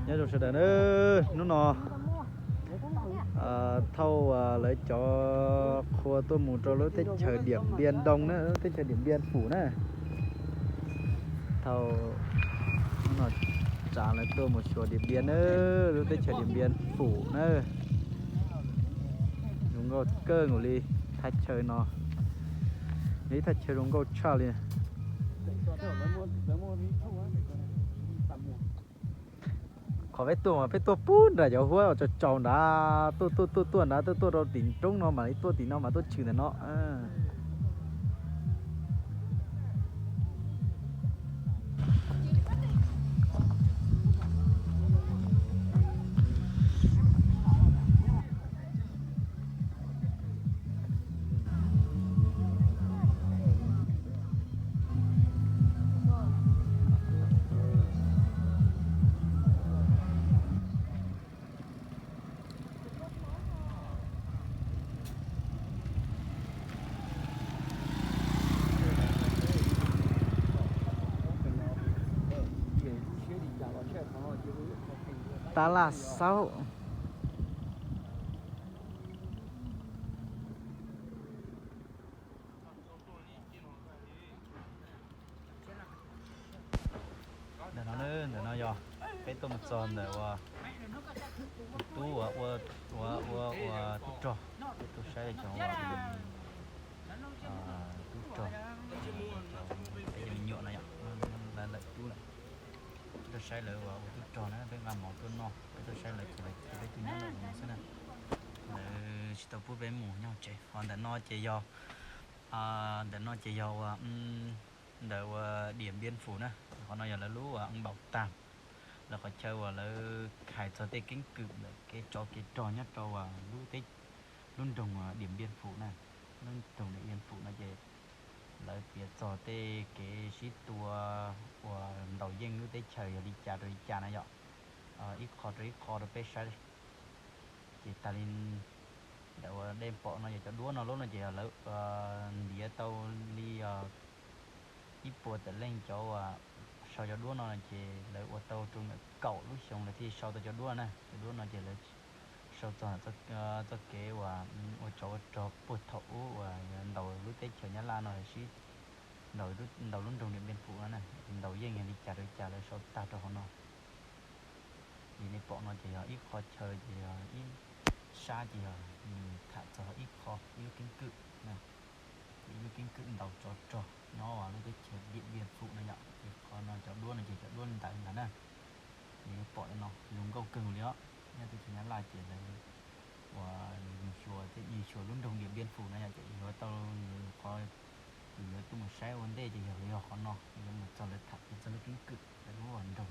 Nyob zoo sawv daws na, hnub no thauj lawv cov qhua tuaj mus rau lub teb chaws Diam Npia Ntoo na, lub teb chaws Diam Npia Fum na. Thauj hnub no tsav lawv tuaj mus xyuas Diam Npia na, lub teb chaws Diam Npia Fum na. Zoo nkauj kawg nkaus li thaj chaw no, ib thaj chaw zoo nkauj tshaj li. Qhov peb tuaj mas peb tuaj pub nram cov huab tsaus tsaus nrad, tuaj tuaj tuaj tuaj nrad, tuaj tuaj rau tim roob no mam li tuaj tim no mas tuaj tshwm ntawm no. Tab laj xaub. Ntawm no, ntawm no yog peb tuaj mus txog ntawm uas tus tub ua, ua, ua, ua tub rog, peb tuaj saib cov uas tub rog, peb cov me nyuam no yom, lawv lawm tub lawm. Peb tuaj saib lawv uas ua tub rog na, peb nqa mov tuaj noj, peb tuaj saib lawv ces lawv cia peb tuaj nyob ntawm no xwb na. Lawv tsis tau pub peb mus nyob tsev. Ho ntawm no ces yog, ntawm no ces yog uas ntawm uas Diam Npia Fum na, qhov no yog lawv lub uas npaum tag, lawv qhov chaw uas lawv hais txog tej keeb kwm ntawm kev tsov kev rog nyob rau uas lub teb, lub nroog Diam Npia Fum na. Lub nroog Diam Npia Fum no ces lawv piav txog tej kev sib tua uas ntaus yeej lub teb chaws yog li cas rau li cas na yom. Ib qho rau ib qho rau peb saib. Ces tas li ntawm uas dej pom no yog cov duab no lub no ces yog lawv ntiav tau li ib puas tawm leej cov uas sau cov duab no ces lawv ua tau rau ntawm kaum lub xyoo lawv thiaj sau tau cov duab na. Cov duab no ces lawv sau txog txoj kev uas ua tsov ua rog puag thaum ub uas ntaus lub teb chaws Nyab Laj no sib, ntaus lub nroog Diam Npia Fum no na, ntaus yeej yog li cas rau li cas lawv sau tag rau hauv no. Li nej pom no ces yog ib qho chaw ces yog ib sab ces yog nws tham txog ib qho ib lub keeb kwm, ib lub keeb kwm ntaus tsov rog nyob lub teb chaws Diam Npia Fum no yom. Ces qhov no cov duab no ces cov duab ntawd ntag na. Li nej pom no zoo nkauj kawg li os. Nyob teb chaws Nyab Laj ces lawv uas xyuas, xyuas lub nroog Diam Npia Fum no yom, ces yuav tau, qhov yus yuav tuaj mus saib ua ntej ces yog, yog qhov no, yuav mus txog lawv tham txog lub keeb kwm lawv lub